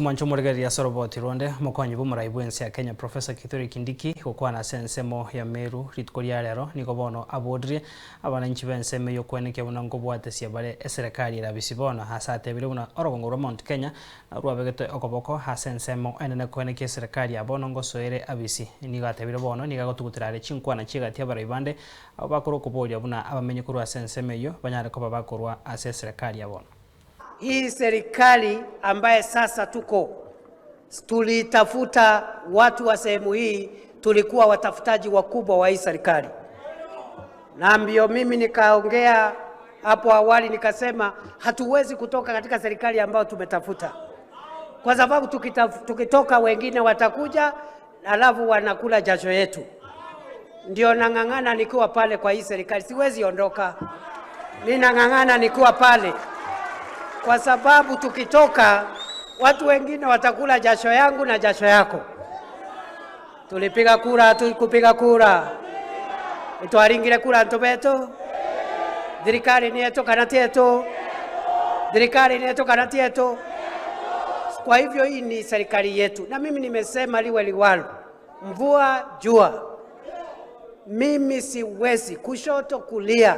Mwancho moregereria ase oroboti ronde, omokonyi bw'omorai bw'ense ya Kenya Professor Kithure Kindiki gokwana ase ensemo ya Meru rituko ria rero nigo bono aboririe abananchi b'ensemo eyio kwenekia buna nkobwatesia bare eserekari erabisi bono ase atebire buna orogongo rwa Mount Kenya rwabegete okoboko ase ensemo enene kwenekia eserekari ya bono ngosoere abisi. Nigo atebire bono nigo agotugutera are chinkwana chi'egati abarai bande abwo bakore okoboria buna abamenyi korwa ase ensemo eyio banyare koba bakorwa ase eserekari ya bono. Hii serikali ambaye sasa tuko tulitafuta watu wa sehemu hii, tulikuwa watafutaji wakubwa wa hii serikali, na ndio mimi nikaongea hapo awali nikasema hatuwezi kutoka katika serikali ambayo tumetafuta, kwa sababu tukitoka wengine watakuja, alafu wanakula jasho yetu. Ndio nang'ang'ana nikiwa pale kwa hii serikali, siwezi ondoka, ninang'ang'ana nikiwa pale kwa sababu tukitoka watu wengine watakula jasho yangu na jasho yako. Tulipiga kura, tukupiga kura itwaringire kura ntubetu thirikari ni yetu kana ti yetu? Thirikari ni yetu kana ti yetu? Kwa hivyo hii ni serikali yetu, na mimi nimesema liwe liwalo, mvua jua, mimi siwezi kushoto kulia.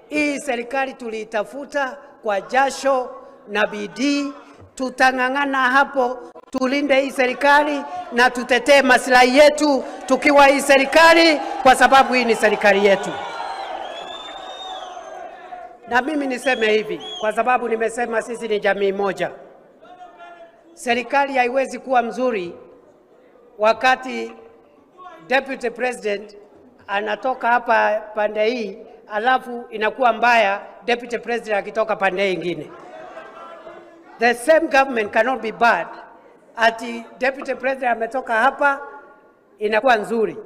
Hii serikali tuliitafuta kwa jasho na bidii. Tutang'ang'ana hapo, tulinde hii serikali na tutetee maslahi yetu tukiwa hii serikali, kwa sababu hii ni serikali yetu. Na mimi niseme hivi, kwa sababu nimesema sisi ni jamii moja. Serikali haiwezi kuwa mzuri wakati deputy president anatoka hapa pande hii, alafu inakuwa mbaya deputy president akitoka pande hii ingine. The same government cannot be bad ati deputy president ametoka hapa inakuwa nzuri,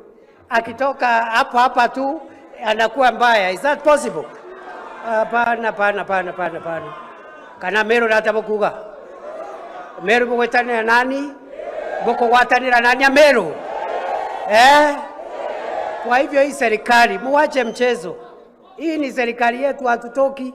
akitoka hapo hapa tu anakuwa mbaya. Is that possible? Hapana, hapana, hapana, hapana, hapana. Kana Meru natabokuga Meru bugwetanira nani bukugwatanira nani ya Meru, eh? Kwa hivyo hii serikali muwache mchezo. Hii ni serikali yetu, hatutoki.